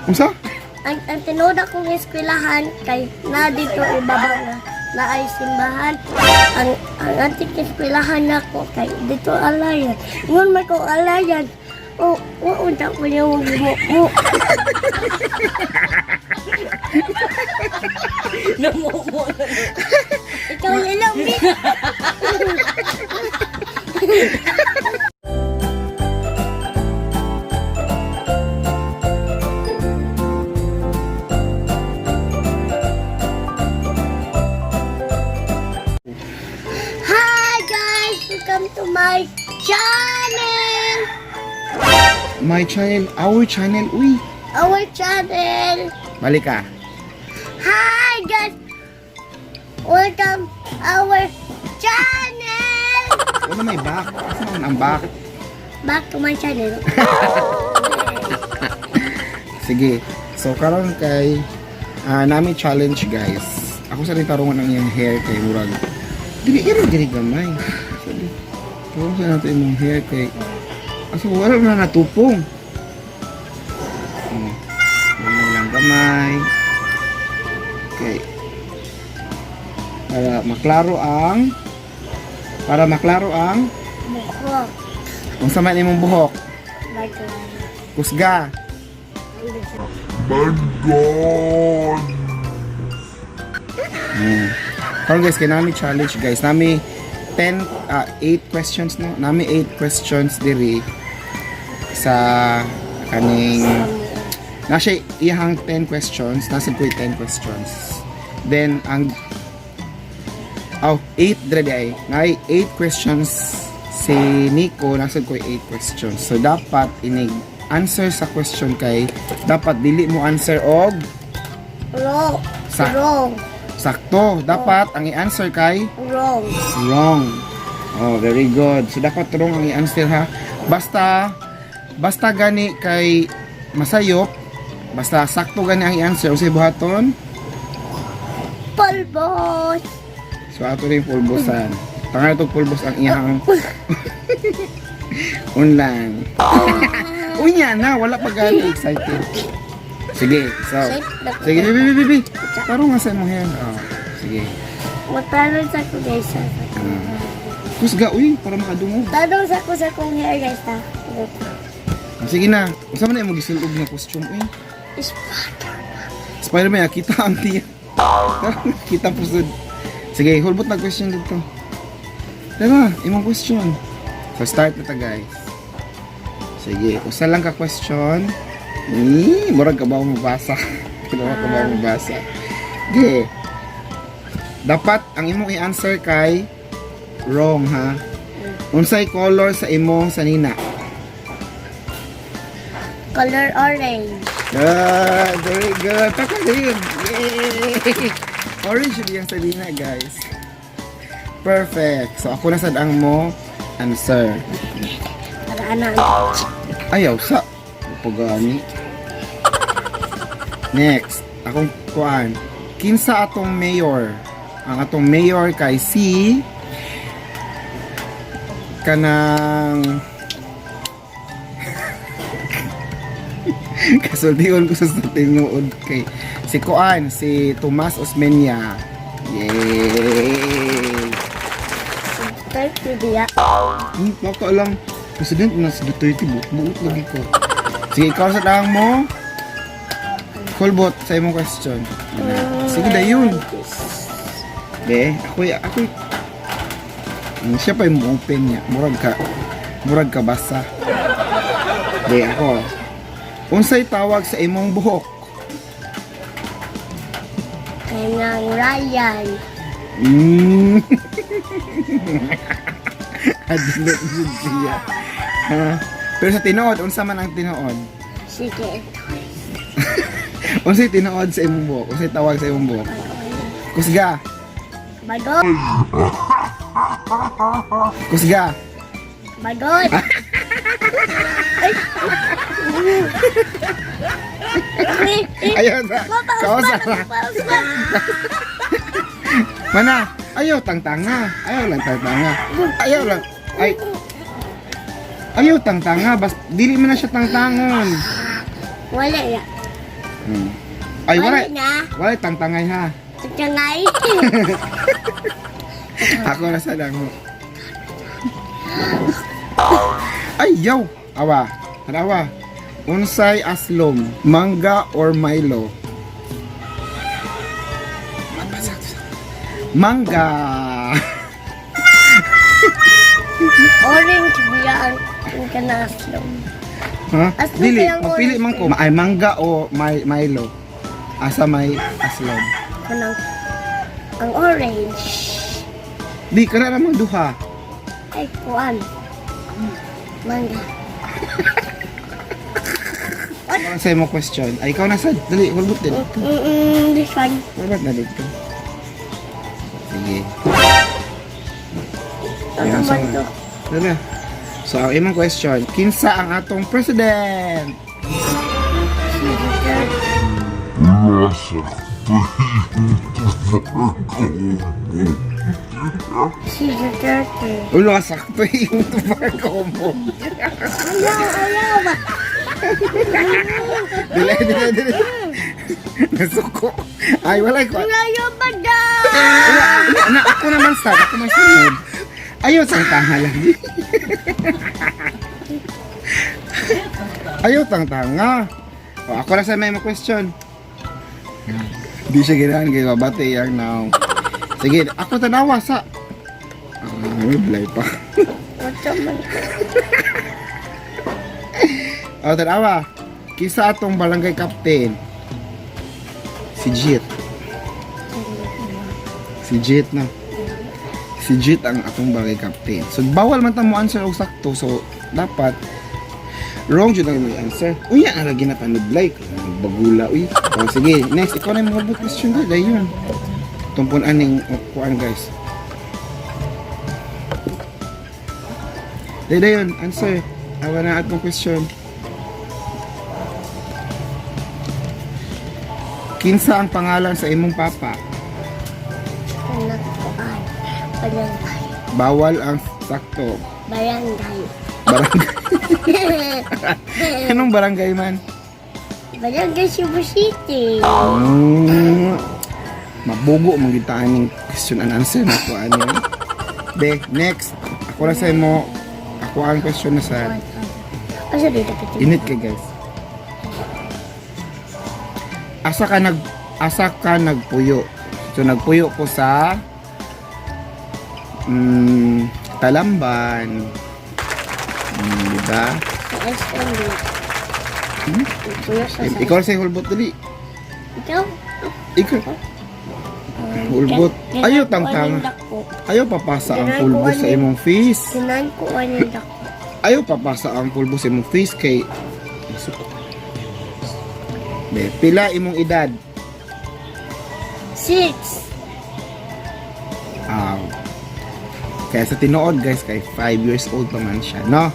Unsa? Ang tinuod akong eskwelahan kay na dito ibabaw na naay simbahan. Ang antik eskwelahan nako kay dito alayan. Ngun man ko alayan. O, o, unta ko niya mo mo. Namumo na. Ikaw ilang bi. Hi guys! Welcome to my channel! My channel, our channel, uy. Our channel! Balik ka. Hi guys! Welcome our channel! Wala may back. Asa man ang back? Back to my channel. Sige. So karon kay nami challenge, guys. Ako sa rin tarungan ang iyang hair kay murag. Dili iro dili gamay. Sabi. Tarungan sa nato imong hair kay aso wala na natupong. Oh. Wala lang gamay. Okay. Para maklaro ang para maklaro ang Buhok. Unsa man imong buhok? Back to my Kusga. Karon guys, kay nami challenge, guys. Nami 10 8 questions, no. Nami 8 questions diri sa kaning na siya iyahang 10 questions, nasa ko 10 questions. Then ang oh, 8 dire di ay. Nay 8 questions si Nico, nasa ko 8 questions. So dapat inig answer sa question kay dapat dili mo answer og Wrong. Sa- Wrong. sakto. Dapat ang i-answer kay Wrong. wrong. Oh, very good. So dapat wrong ang i-answer ha. Basta basta gani kay masayop, basta sakto gani ang i-answer unsay buhaton? Palbos. So ato rin pulbosan. Tanga itong pulbos ang iyang unlan. Unya na, wala pa gani excited. Sige, so. Sige, bibi, bibi, bibi. Tarong nga sa imong hair. Oh, sige. Matanong sa ko guys. Sa Kusga, uy, para makadungog. Tanong sa ko sa kong hair guys ta. Ah, sige na. Unsa man na imong gisulog nga costume, uy? Spider. Spider-Man, ah, kita ang tiya. Kita pusod. Sige, hulbot na question dito. Tara, imong question. So, start na ta, guys. Sige, usa lang ka question. Eh, murag ka ba mabasa? Murag ka ba mabasa? Sige. Dapat ang imong i-answer kay wrong ha. Unsay color sa imong sanina? Color orange. Good, very good. Pakalim. Yay! Orange yun yung Sabina, guys. Perfect. So, ako na sad ang mo answer. Para ana. Ayaw sa. Pagani. Next, akong kuan. Kinsa atong mayor? Ang atong mayor kay si kanang kasultihan ko sa tinuod kay si kuan si Tomas Osmeña. Yay! 30 diya. Baka lang president na si Duterte, buot lagi ko. Sige, ikaw sa dang mo. Kulbot sa imong question. Sige, dayon. De, ako ako siya pa yung open niya. Murag ka basa. De, ako. Unsay tawag sa imong buhok? Kanang Ryan. Adlok jud siya. Ha? Pero sa tinuod, unsa man ang tinuod? Sige. Unsay tinuod sa imong buhok? Unsay tawag sa imong buhok? Kusga. Bagot. Kusga. Bagot. Ay. Ay. Ayaw sa. Kausa. Mana, ayaw tangtanga. Ayaw lang tangtanga. Ayaw lang. Ay. Ayaw tangtanga. Bas, dili man na siya tangtangon. Wala ya. Ay, wala. Wala na. Wala tangtangay ha. Tangay. Ako na sa lang. Ay, yaw! Awa. Tanawa. Unsay aslom, mangga or Milo? Mangga! Orange biya ang kanaslong. Ha? Aslom Dili, kayang magpili orange man ko. Ay, mangga o may Milo? Asa may aslom? Kanang ang orange. Di, kana namang duha. Ay, kuan. Mangga. Ano sa imo question? Ay, ikaw na sad. Dali, hulbot din. This one. Hulbot na dito. Sige. Ano Ayan, man to? Dali. So, ang imong question, kinsa ang atong president? Si Duterte. Si Duterte. Ulo, sakto yung tubar ko mo. Ayaw, ayaw ba? Dili, dili, dili. Nasuko. Ay, wala ko. Ayaw ba da? Na, ako naman sad. Ako man sunod. Ayaw sang tanga lagi. Ayaw tang tanga. O, ako na sa may mo question. Di siya ginahan kay babate yang now. Sige, ako tanawa sa. Ah, may blay pa. What's up man? O, tanawa. Kisa atong barangay captain. Si Jit. Si Jit na. Si Jit ang atong barangay captain. So, bawal man ta mo answer og sakto. So, dapat wrong jud ang imong answer. Unya na lagi na panudlay. Bagula uy. O, sige, next ikaw na yung mga question ko dayon. Tumpon aning o, kuan guys. Day dayon, answer. Awa na atong question. Kinsa ang pangalan sa imong papa? Kanang kuan. Barangay. Bawal ang sakto. Barangay. Barangay. Anong barangay man? Barangay Cebu City. Mabugo mong gitaan ning question and answer na ko ano. Be, next. Ako na sa imo. Ako ang question na sa Asa dito piti? init kay guys. Asa ka nagpuyo? So nagpuyo ko sa Talamban. Di ba? Sa SMB. Hmm? Kuya sa Eh, ikaw sa hulbot dali. Ikaw? Ikaw. Hulbot. Ayaw tangtang. Ayaw papasa ang pulbo sa imong face. Ginan ko aning dako. Ayaw papasa ang pulbo sa imong face kay Be, pila imong edad? 6. Ah. Kaya sa tinuod guys, kay 5 years old pa man siya, no?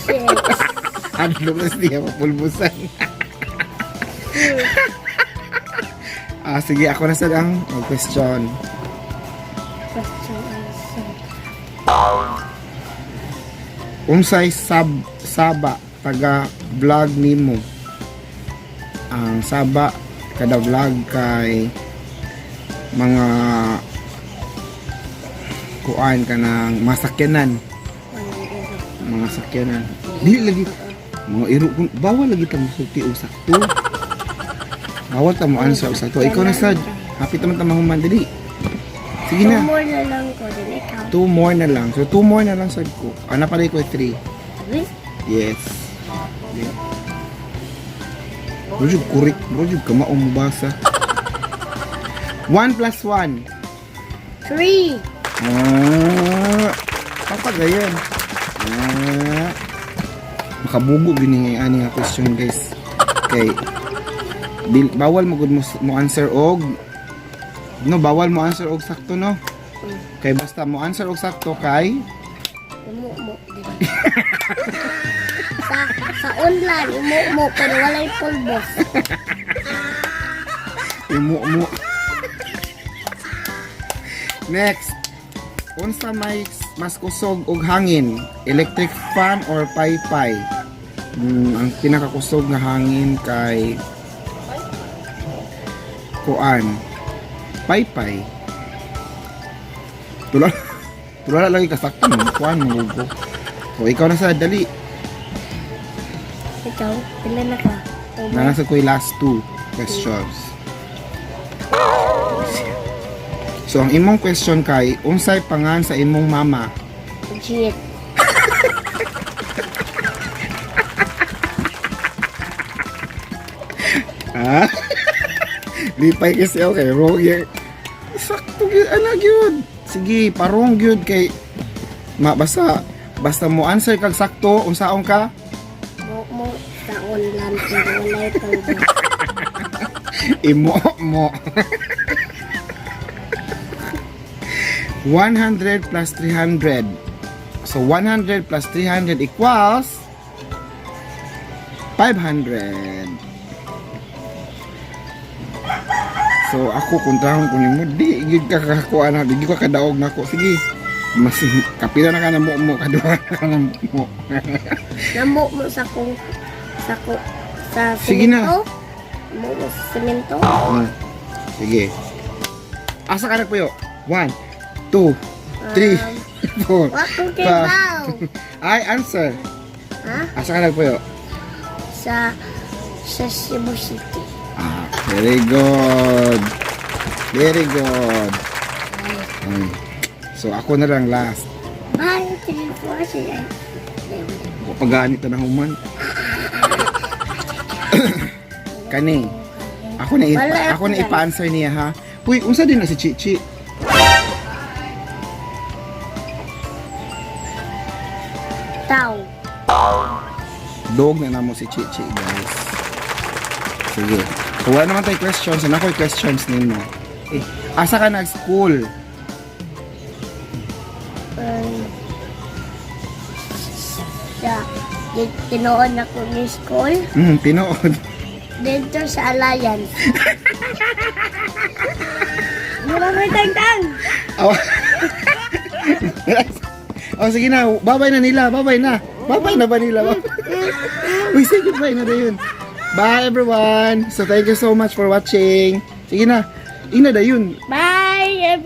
6. Ano mas niya mapulbusan? Ah, sige, ako na sad ang question. Question answer. Unsay saba taga vlog nimo? Ang saba kada vlog kay mga kuan ka ng masakyanan, mga sakyanan. Dili lagi mga iro kun bawal lagi ta mosulti og sakto. Bawal ta mo answer og sakto. Ikaw na sad. Happy ta man ta mahuman dali. Sige Two na. more na lang ko din ikaw. Two more na lang. So two more na lang sad ko. Ana pa ko three. Sabi? Yes. Yeah. Bro, kurik. Bro, kamao mo basa. 1 plus 1. 3. Ah, papagayon. Ah, makabugo gini nga ani nga question guys. Kay di, bawal mo gud mo answer og no, bawal mo answer og sakto no. Kay basta mo answer og sakto kay Umumo din. Sa online, umumo pero walay pulbos. Imo mo. Next. Unsa may mas kusog og hangin? Electric fan or paypay? Ang pinakakusog nga hangin kay kuan, paypay. Tula tula lagi kasakto mo kuan mo ko. O ikaw na sa dali. Ikaw, pila na ka? Oh, Nasa ko yung last two questions. So ang imong question kay unsay pangan sa imong mama? Jeet. Ha? Lipay kasi, okay, wrong yan. Sakto gyud ana gyud. Sige, parong gyud kay ma basta basta mo answer kag sakto unsaon ka? Mo mo taon lang pero walay tawag. Imo mo. 100 plus 300. So 100 plus 300 equals 500. So ako kontrahon ko nimo, di gyud ka kakakuha na, di gyud ka kadaog nako. Sige. Mas kapila na ka na mo mo kaduha na ka na mo mo. Namo mo sa kong sa ko sa Sige na. semento. Namo mo sa semento. Sige. Asa ka nagpuyo? 1, 2, 3, 4. Wa ko kibaw. I answer. Ha? Asa ka nagpuyo? Sa Cebu City. Ah, very good. Very good. Ay. So ako na lang last. 1, 3, 4, 6, Ako paganit na human. Kani. Ako na Wala ako na ako ipa-answer niya ha. Uy, unsa din na si Chichi? Tao. Dog na namo si Chichi, guys. Sige. So, wala naman tayo questions. Ano ko questions nimo? Eh, asa ka nag-school? Sa tinuon ako ni school Tinuod. dito sa Alliance. Mura may tangtang. Oh. Oh, sige na. Babay na nila. Babay na. Babay na ba nila? Uy, say goodbye na dayon. Bye, everyone. So, thank you so much for watching. Sige na. Ina dayon. Bye.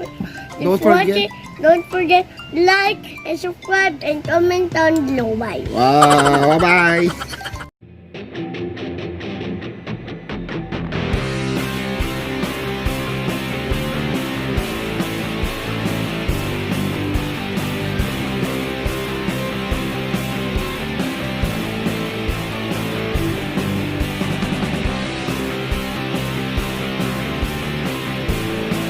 Don't forget. Don't forget like and subscribe and comment down below. Bye. Wow. Bye-bye.